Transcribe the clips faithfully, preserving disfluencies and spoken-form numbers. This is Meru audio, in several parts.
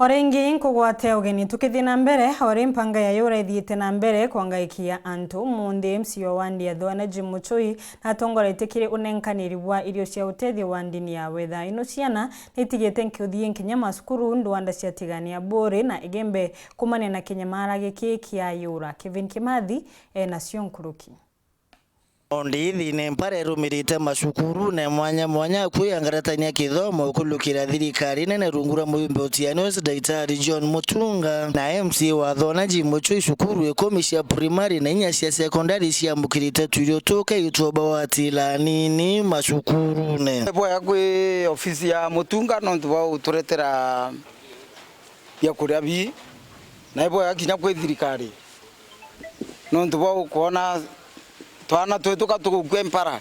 O ringi nkugwate ugeni tukithii na mbere, o ri mpanga ya Yura ithiite na mbere kwangaikia antu, umunthi M C A wa wandi ya Thua Najib Muchui natongoretie kiri unenkaniri bwa irio cia utethio wa ndini ya wetha. Ino ciana nitigite nkiuthii nkinya macukuru, ndwanda cia Tigania, Buri na Igembe kumania na kinyamara giki kia Yura. Kevin Kimathi ena cio nkuruki. O ndithi ni mpara irumirite macukurune mwanya mwanya kwiangaratania kithomo kulukira thirikari nene rungu rwa muyumbe utiani Daitari John Mutunga na M C A wa Thua Najib Muchui, cukuru ikumi cia primary na inya cia secondary ciamukirite tuirio tuke itwoba watila anini macukurune. Ni bwega kwi ofisi ya Mutunga nontu bwa guturetera biakuria bii, na ni bwega kinya kwi thirikari nontu bwa ukwona twana twetu ka tugukua mpara.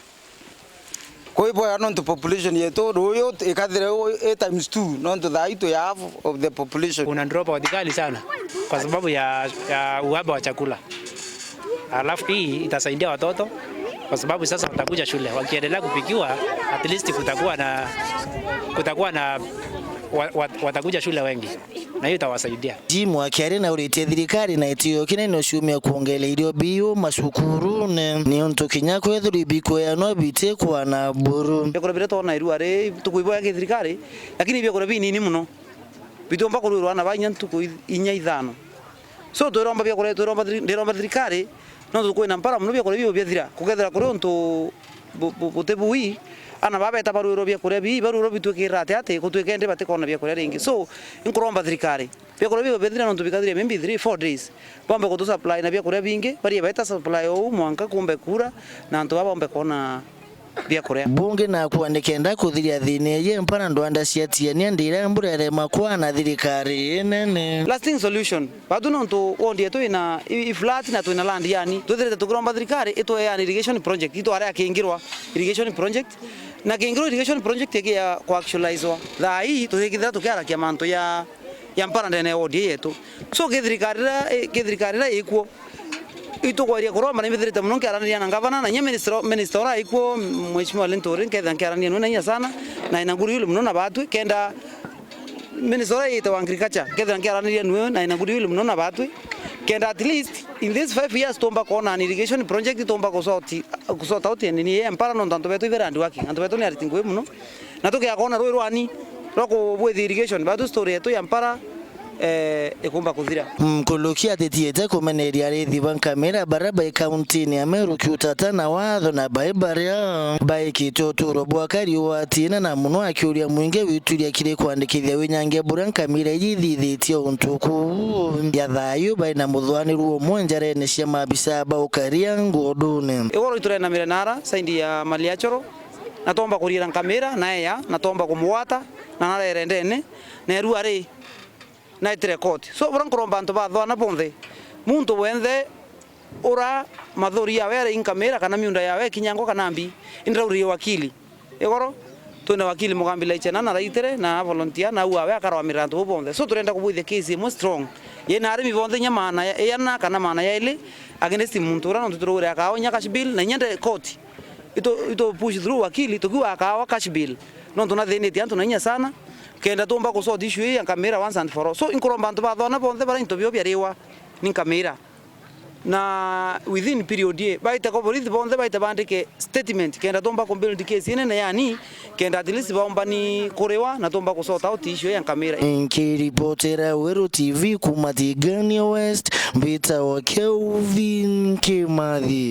Kwi bwega nontu population yetu ruyu ikathire i times two, nontu thaa ii twi half of the population. Kuna dropout kali sana kwa sababu ya, ya uhaba wa chakula. Alafu hii itasaidia watoto kwa sababu sasa watakuja shule. Wakiendelea kupikiwa, at least kutakuwa na, kutakuwa na wa, wa, watakuja shule wengi. Na hiyo itawasaidia. Jim akiaria nauritie thirikari na itio kinene uciumia kuongela irio biu macukurune, niuntu kinya kwethirwa ibikweanwa bitikwa na buru. Biakuria biria twona irua ri tukuiboya ki thirikari, lakini biakuria binini muno. Bitiumba kurwirwa ana ba inya ntuku i-, inya ithano. So twiromba biakuria, twiromba thiri-, ndiromba thirikari, nontu kwina mpara muno biakuria biu biathira. Kukethira kuri untu bu-, bu-, buti bui, ana babeta barwirwa biakuria bii, barwirwa bitwikirira ati ati, gutwika indi batikona biakuria ringi. So, inkuromba thirikari, biakuria biu biathira nontu bikathira maybe three, four days, bombe gutu supply na biakuria bingi, barie baita supply ou mwanka kumbe kuura, na antu baa bombe kwona biakuria. Bungi nakuo nikenda kuthiria thina iji mpara ndwanda cia Tiania ndira mbura irema kwana thirikari inene. Lasting solution. Batu nontu ward yetu ina i, i flat na twina land yani. Twithirite tukiromba thirikari itwe yani irrigation project. Itware akingirwa irrigation project. Na kingirwa irrigation project ikia ku actualizwa. Thaa ii tuthikithira tukiarakia mantu ya, ya mpara ndene ya ward yetu. So kithirikari ra, kithirikari ra ikuo. Itukwaria kuromba na imbithirite muno nkiaraniria na ngavana na inya minister, minister ura aikuo, Mheshimiwa Linturi, nkethira nkiaraniria nwe na inya sana, na ina goodwill muno na batwi, kenda minister ura yitawa agriculture, nkethira nkiaraniria nwe na ina goodwill muno na batwi, kenda at least in these five years tumba kwona an irrigation project tumba kusort, kusort out nini ya mpara nontu antu betu ibe hard working, antu betu ni ariti ngugi muno. Na tukiaga kwona rui rwani rwa kubwithia irrigation, batu story yetu ya mpara, eh, ikumba kuthira. Nkuluki atitiite kumeneria arithi ba nkamira baria bai kauntini ya Meru kiutata na watho na bai baria baikite uturo bwa kari uwatina na muno akiuria mwingi wituria kiri kwandikithia winyangia buria nkamira iji ithithitie untu kuu ya thayu bai na muthwaniru umwe njarene cia maabisa ba ukaria ngundune. Igoro iturena mirenara saindi ya Maliachoro. Na twomba kuriira nkamira, na eya, na twomba kumugwata, na narere ndene, na erua ri, na etire koti. So, bura nkuromba antu ba Thwana bonthe, muntu wenthe ura mathuri yawe ari nkamira, kana miunda yawe ikinyangwa kana mbi, indiraurie wakili. Igoro, twina wakili Mugambi Laichena na Raitire, na volunteer, na au awe akarwamirira antu bau bonthe. So, turenda kubwithia case imwe strong. Yina arimi bonthe inya maana ya, iana kana maana yaili, against muntu ura nontu turaure akawa inya cash bail, na inya nde koti. Itu, itu push through wakili, tukiuga akawa cash bail. Nontu nathinitie antu na inya sana, kenda tumba kusort issue ii ya nkamira once and for all. So, inkuromba antu ba Thwana bonthe bara into bio biariwa ni nkamira. Na within period ii, baite kwa borithi bonthe baite bandike statement, kenda tumba kubuild case inene yani, kenda at least baombani kuriwa na tumba kusort out issue ya nkamira. Nkiripotera Weru T V kuma Tigania West, mbitawa Kelvin Kimathi.